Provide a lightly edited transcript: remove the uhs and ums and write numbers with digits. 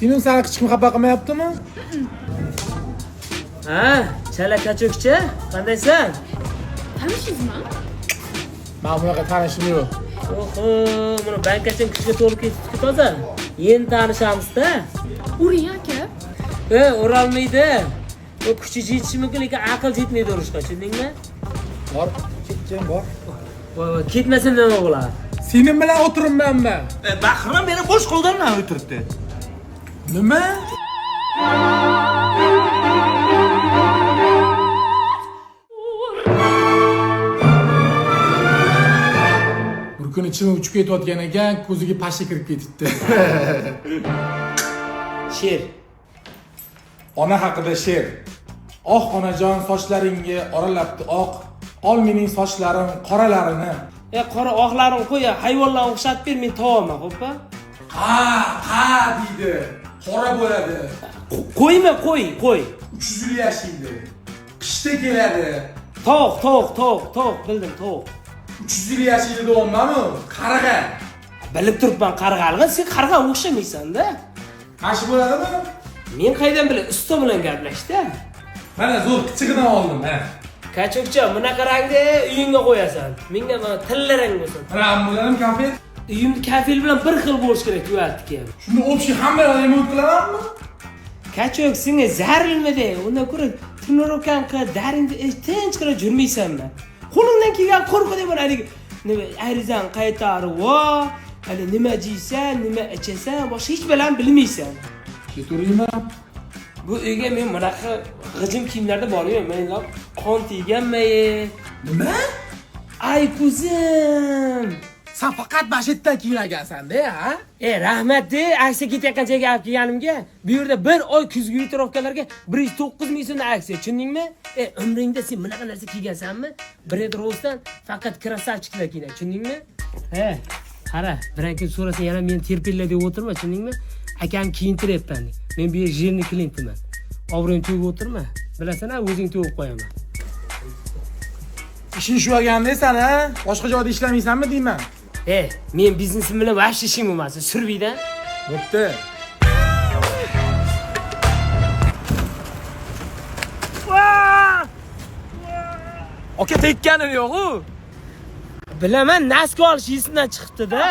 Seni sani hech kim xafa qilmayaptimi? Ha, chala kachokcha, qandaysan? Tanishingizmi? Men bunaqa tanishim yo'q. Oho, buni bankachang kuchga to'lib ketibdi toza. Endi tanishamiz-da. Uring aka. E, urolmaydi. U kuchi yetishi mumkin, lekin aql yetmaydi urishga, tushundingmi? Bor, ketgan bor. Voy voy, ketmasa nima bo'ladi? Sening bilan o'tiribman men. Bahrom meni bo'sh qo'ldan o'tiribdi. Nima? Bir kuni chivin uchib ketayotgan ekan, ko'ziga pasha kirib ketibdi. She'r. Ona haqida she'r. Oh onajon, sochlaringga oralabdi oq. Ol mening sochlarim qoralarini. E, qora oqlarini qo'y, hayvonlarni o'xshatib ber, men tovaman, xo'pmi? Qa, qa deydi. Qora bo'ladi. Qo'yma, qo'y, qo'y. 300 yil yashaydi. Qishda keladi. Tovuq, tovuq, tovuq, tovuq, bildim, tovuq. 300 yil yashaydi deyapman-ku. Qarg'a. Bilib turibman qarg'alig'i, sen qarg'a o'xshamaysan-da. Mana shu bo'ladimi? Men qaydan bilay, usta bilan gaplashda. Mana zo'r qichig'idan oldim, mana. Kachokcha, bunaqa rangni uyingga qo'yasan. Menga mana tilla rang bo'lsin. Mana bo'ladimi kafel? Uyimni kafel bilan bir xil bo'lishi kerak, tugatdiki. Shunda общий hamma remont qilamanmi? Kachok, senga zarilmidi? Undan ko'ra trenirovkan qil, daringni tinchgina yurmaysanmi? Qo'lingdan kelgan qo'rqu deb haligi nima arizani qaytarib, hali nima jeysan, nima ichasan, boshqa hech bilan bilmaysan. Ketaveraymi? Bu uyga men bunaqa g'ijim kiyimlarda bormayman. Men qon tegganmi? Nima? Ay ko'zim. Sen faqat mana shu yerdan kiyingansan-da, ha? E, rahmat de, aksiya ketayotgan joyga olib kelganimga. Bu yerda bir oy kuzgi yutirovkalarga 109 ming so'mdan aksiya, tushundingmi? E, umringda sen bunaqa narsa kiygansanmi? Brend Rose'dan faqat krasavchiklar kiyadi, tushundingmi? He, qara, biron kun so'rasa yana meni terpilla deb o'tirma, tushundingmi? Akam kiyintiryapman. Men bu yer jirni klientiman. Obro'yim to'g'ib o'tirma. Bilasan-a, o'zing to'g'ib qo'yaman. Ishing shu ekan san, ha? Boshqa joyda ishlamaysanmi deyman. E, men biznesim bilan vahshiy ishim bo'lmasin, surbiydan. Bo'pti. Aka tekkanim yo'q-u. Bilaman, naska olish esimdan chiqibdi-da.